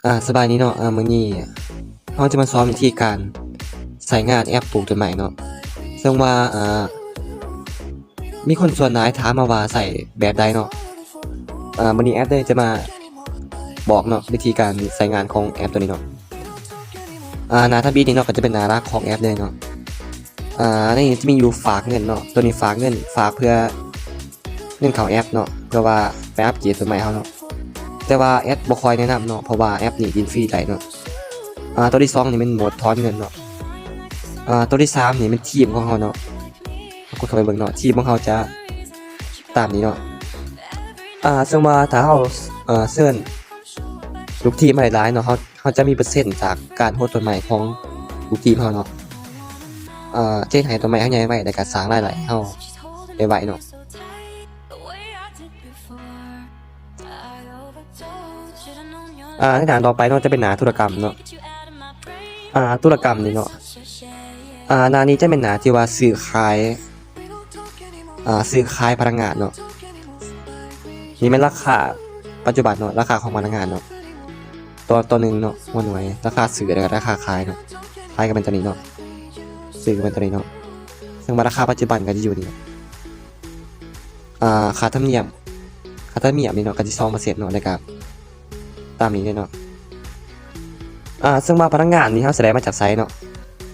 ອາ ສະບາຍດີເນາະ. ອາ ມື້ນີ້ເຮົາຈະມາສອນວິທີການໃຊ້ງານແອັບປູກຕົ້ນໄມ້ເນາະ. ເຊິ່ງວ່າ ອາ ມີຄົນສ່ວນຫຼາຍຖາມມາວ່າໃຊ້ແບບໃດເນາະ. ອາ ມື້ນີ້ແອັບເລີຍຈະມາບອກເນາະ ວິທີການໃຊ້ງານຂອງແອັບໂຕນີ້ເນາະ. ອາ ໜ້າທຳອິດນີ້ເນາະ ກໍຈະເປັນໜ້າຫຼັກຂອງແອັບເລີຍເນາະ. ອາ ໃນນີ້ຈະມີຢູ່ຝາກເງິນເນາະ, ໂຕນີ້ຝາກເງິນ ຝາກເພື່ອເງິນເຂົ້າແອັບເນາະ ເພື່ອວ່າໄປອັບເກຣດຕົ້ນໄມ້ເຮົາເນາະ. ແຕ່ວ່າແອັບບໍ່ຄ່ອຍແນະນຳເນາະ ເພາະວ່າແອັບນີ້ຫຼິ້ນຟຣີໄດ້ເນາະ. ອາ ໂຕທີສອງນີ້ແມ່ນໂໝດຖອນເງິນເນາະ. ອາ ໂຕທີສາມນີ້ແມ່ນທີມຂອງເຮົາເນາະ. ເຮົາກົດເຂົ້າໄປເບິ່ງເນາະ, ທີມຂອງເຮົາຈະຕາມນີ້ເນາະ. ອາ ເຊິ່ງວ່າຖ້າເຮົາ ເອີ ເຊີນລູກທີມໃຫ້ຫຼາຍເນາະ ເຮົາ ເຮົາຈະມີເປີເຊັນຈາກການໂຮດຕົ້ນໄມ້ຂອງລູກທີມເຮົາເນາະ. ເອີ ຈະເຮັດໃຫ້ຕົ້ນໄມ້ເຮົາໃຫຍ່ໄວ ແລ້ວກະສ້າງລາຍໄດ້ໃຫ້ເຮົາໄດ້ໄວເນາະ. ອາ ໃນໜ້າຕໍ່ໄປເນາະ ຈະເປັນໜ້າທຸລະກຳເນາະ. ອາ ທຸລະກຳນີ້ເນາະ ອາ ໜ້ານີ້ຈະແມ່ນໜ້າທີ່ວ່າຊື້ຂາຍ ອາ ຊື້ຂາຍພະນັກງານເນາະ. ນີ້ແມ່ນລາຄາປັດຈຸບັນເນາະ, ລາຄາຂອງພະນັກງານເນາະ ຕໍ່ ຕໍ່ໜຶ່ງເນາະ ຫົວໜ່ວຍ, ລາຄາຊື້ ແລ້ວກະລາຄາຂາຍເນາະ. ຂາຍກໍແມ່ນຕົວນີ້ເນາະ, ຊື້ກໍແມ່ນຕົວນີ້ເນາະ. ເຊິ່ງວ່າລາຄາປັດຈຸບັນກໍຈະຢູ່ນີ້ເນາະ. ອາ ຄ່າທຳນຽມ ຄ່າທຳນຽມນີ້ເນາະ ກໍຈະສອງເປີເຊັນເນາະ, ແລ້ວກໍຕາມນີ້ເລີຍເນາະ. ອາ ເຊິ່ງວ່າພະນັກງານນີ້ເຮົາຊິໄດ້ມາຈາກໃສເນາະ?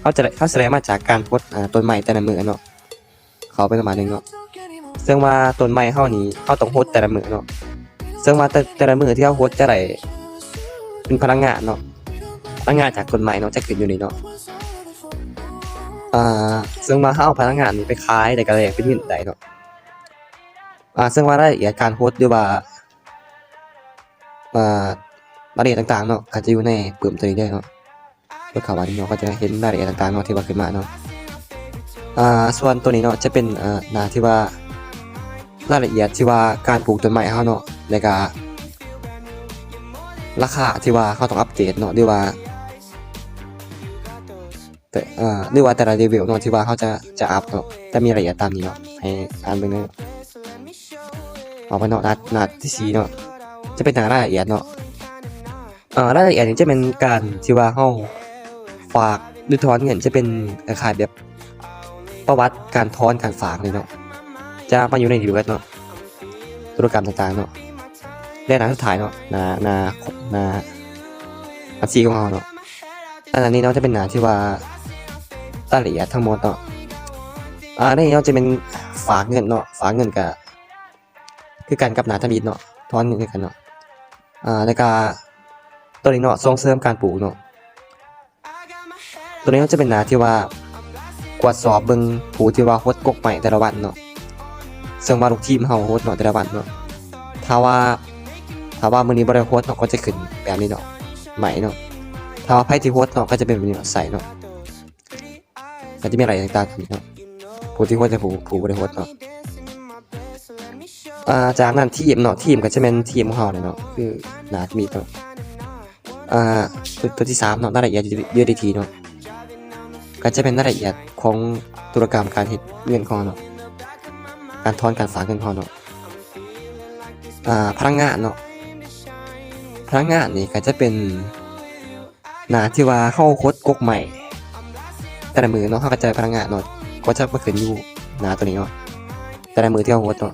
ເຮົາຈະໄດ້ ເຮົາຊິໄດ້ມາຈາກການກົດ ອາ ຕົ້ນໄມ້ແຕ່ລະມື້ເນາະ. ເຂົ້າໄປປະມານໜຶ່ງເນາະ. ເຊິ່ງວ່າຕົ້ນໄມ້ເຮົານີ້ ເຮົາຕ້ອງຫົດແຕ່ລະມື້ເນາະ. ເຊິ່ງວ່າແຕ່ ແຕ່ລະມື້ທີ່ເຮົາຫົດຈະໄດ້ເປັນພະລັງງານເນາະ, ພະລັງງານຈາກຕົ້ນໄມ້ເນາະ ຈະຂຶ້ນຢູ່ນີ້ເນາະ. ອາ ເຊິ່ງວ່າເຮົາເອົາພະລັງງານນີ້ໄປຂາຍ ແລ້ວກໍແລກເປັນເງິນໄດ້ເນາະ. ອາ ເຊິ່ງວ່າລາຍລະອຽດການຫົດ ຫຼືວ່າ ອາ ລາຍລະອຽດຕ່າງໆເນາະ ກໍຈະຢູ່ໃນປຶ້ມໂຕນີ້ເລີຍເນາະ. ກົດເຂົ້າມານີ້ເນາະ ກໍຈະເຫັນລາຍລະອຽດຕ່າງໆເນາະ ທີ່ວ່າຂຶ້ນມາເນາະ. ອາ ສ່ວນໂຕນີ້ເນາະ ຈະເປັນ ອາ ໜ້າທີ່ວ່າລາຍລະອຽດທີ່ວ່າການປູກຕົ້ນໄມ້ເຮົາເນາະ ແລ້ວກະລາຄາທີ່ວ່າເຮົາຕ້ອງອັບເກຣດເນາະ ຫຼືວ່າ ແຕ່ ເອີ ຫຼືວ່າແຕ່ລະເລເວວເນາະ ທີ່ວ່າເຮົາຈະ ຈະອັບເນາະ ຈະມີລາຍລະອຽດຕາມນີ້ເນາະ ໃຫ້ອ່ານເບິ່ງເດີ. ອອກໄປເນາະ ໜ້າ ໜ້າທີສີ່ເນາະ ຈະເປັນໜ້າລາຍລະອຽດເນາະ. ເອີ ລາຍລະອຽດນີ້ຈະແມ່ນການທີ່ວ່າເຮົາຝາກ ຫຼື ຖອນເງິນ ຈະເປັນຄ້າຍໆແບບປະຫວັດການຖອນການຝາກນີ້ເນາະ ຈະມາຢູ່ໃນນີ້ເບິດເນາະ. ທຸລະກຳຕ່າງໆເນາະ ແລະ ໜ້າສຸດທ້າຍເນາະ ໜ້າ ໜ້າ ໜ້າບັນຊີຂອງເຮົາເນາະ. ອັນນີ້ເນາະ ຈະເປັນໜ້າທີ່ວ່າລາຍລະອຽດທັງໝົດເນາະ. ອາ ໃນນີ້ເນາະ ຈະເປັນຝາກເງິນເນາະ ຝາກເງິນກະຄືກັນກັບໜ້າທຳອິດເນາະ ຖອນເງິນຄືກັນເນາະ. ອາ ແລ້ວກະໂຕນີ້ເນາະ ສົ່ງເສີມການປູກເນາະ. ໂຕນີ້ຈະເປັນໜ້າທີ່ວ່າກວດສອບເບິ່ງຜູ້ທີ່ວ່າຫົດກົກໄມ້ແຕ່ລະວັນເນາະ ເຊິ່ງວ່າລູກທີມເຮົາຫົດເນາະ ແຕ່ລະວັນເນາະ. ຖ້າວ່າ ຖ້າວ່າມື້ນີ້ບໍ່ໄດ້ຫົດເນາະ ກໍຈະຂຶ້ນແບບນີ້ເນາະ ໄມ້ເນາະ. ຖ້າວ່າໃຜທີ່ຫົດເນາະ ກໍຈະເປັນແບບນີ້ເນາະ ໃສ່ເນາະ ກໍຈະມີລາຍລະອຽດຕ່າງໆເນາະ ຜູ້ທີ່ຫົດ ແລະ ຜູ້ ຜູ້ບໍ່ໄດ້ຫົດເນາະ. ອາ ຈາກນັ້ນທີມເນາະ ທີມກໍຈະແມ່ນທີມຂອງເຮົານີ້ເນາະ ຄືໜ້າທຳອິດເນາະ. ອາ ຕົວ ຕົວທີສາມເນາະ ລາຍລະອຽດຢູ່ ຢູ່ທີ່ທີເນາະ ກໍຈະເປັນລາຍລະອຽດຂອງທຸລະກຳການເຮັດເງິນຂອງເຮົາເນາະ ການຖອນການຝາກເງິນຂອງເຮົາເນາະ. ອາ ພະນັກງານເນາະ ພະນັກງານນີ້ກໍຈະເປັນໜ້າທີ່ວ່າເຮົາຫົດກົກໄມ້ແຕ່ລະມື້ເນາະ ເຮົາກໍຈະໄດ້ພະນັກງານເນາະ ກໍຈະມາຂຶ້ນຢູ່ໜ້າຕົວນີ້ເນາະ ແຕ່ລະມື້ທີ່ເຮົາຫົດເນາະ.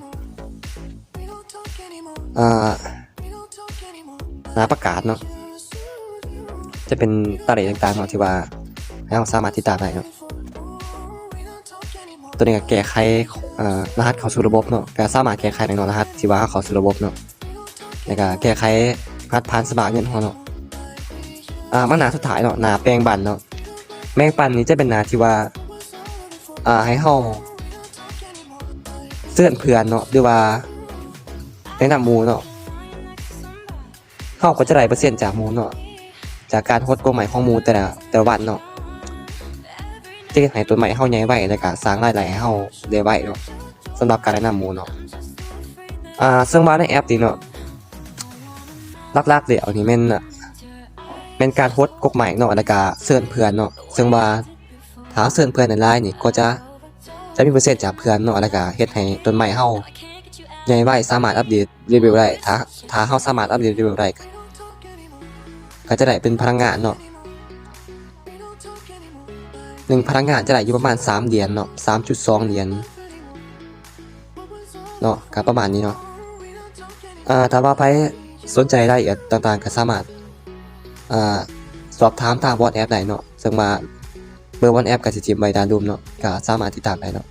ອາ ໜ້າປະກາດເນາະ ຈະເປັນລາຍລະອຽດຕ່າງໆເນາະ ທີ່ວ່າໃຫ້ເຮົາສາມາດຕິດຕາມໄດ້ເນາະ. ຕົວນີ້ກໍແກ້ໄຂ ເອີ ລະຫັດເຂົ້າສູ່ລະບົບເນາະ ກໍສາມາດແກ້ໄຂໄດ້ເນາະ ລະຫັດທີ່ວ່າເຂົ້າສູ່ລະບົບເນາະ ແລ້ວກໍແກ້ໄຂລະຫັດຜ່ານຊຳລະເງິນເຮົາເນາະ. ອາ ມາໜ້າສຸດທ້າຍເນາະ ໜ້າແບ່ງປັນເນາະ. ແບ່ງປັນນີ້ຈະເປັນໜ້າທີ່ວ່າ ອາ ໃຫ້ເຮົາເຊີນເພື່ອນເນາະ ຫຼືວ່າແນະນຳໝູ່ເນາະ. ເຮົາກໍຈະໄດ້ເປີເຊັນຈາກໝູ່ເນາະ ຈາກການຫົດກົກໄມ້ຂອງໝູ່ແຕ່ລະ ແຕ່ລະວັນເນາະ ຈະເຮັດໃຫ້ຕົ້ນໄມ້ເຮົາໃຫຍ່ໄວ ແລ້ວກະສ້າງລາຍໄດ້ໃຫ້ເຮົາໄດ້ໄວເນາະ ສຳລັບການແນະນຳໝູ່ເນາະ. ອາ ເຊິ່ງວ່າໃນແອັບນີ້ເນາະ ຫຼັກໆແລ້ວນີ້ແມ່ນ ແມ່ນການຫົດກົກໄມ້ເນາະ ແລ້ວກະເຊີນເພື່ອນເນາະ. ເຊິ່ງວ່າຖ້າເຊີນເພື່ອນຫຼາຍໆນີ້ ກໍຈະ ຈະມີເປີເຊັນຈາກເພື່ອນເນາະ ແລ້ວກະເຮັດໃຫ້ຕົ້ນໄມ້ເຮົາໃຫຍ່ໄວ ສາມາດອັບເດດເລເວວໄດ້. ຖ້າ ຖ້າເຮົາສາມາດອັບເດດເລເວວໄດ້ ກ ກໍຈະໄດ້ເປັນພະນັກງານເນາະ ໜຶ່ງພະນັກງານຈະໄດ້ຢູ່ປະມານສາມຫຼຽນເນາະ ສາມຈຸດສອງຫຼຽນເນາະ ກໍປະມານນີ້ເນາະ ອ່າ ຖ້າວ່າໃຜສົນໃຈລາຍລະອຽດຕ່າງໆ ກໍສາມາດ ອ່າ ສອບຖາມທາງ WhatsApp ໄດ້ເນາະ ເຊິ່ງວ່າເບີ WhatsApp ກໍຊິຖິ້ມໄວ້ດ້ານລຸ່ມເນາະ ກໍສາມາດຕິດຕາມໄດ້ເນາະ.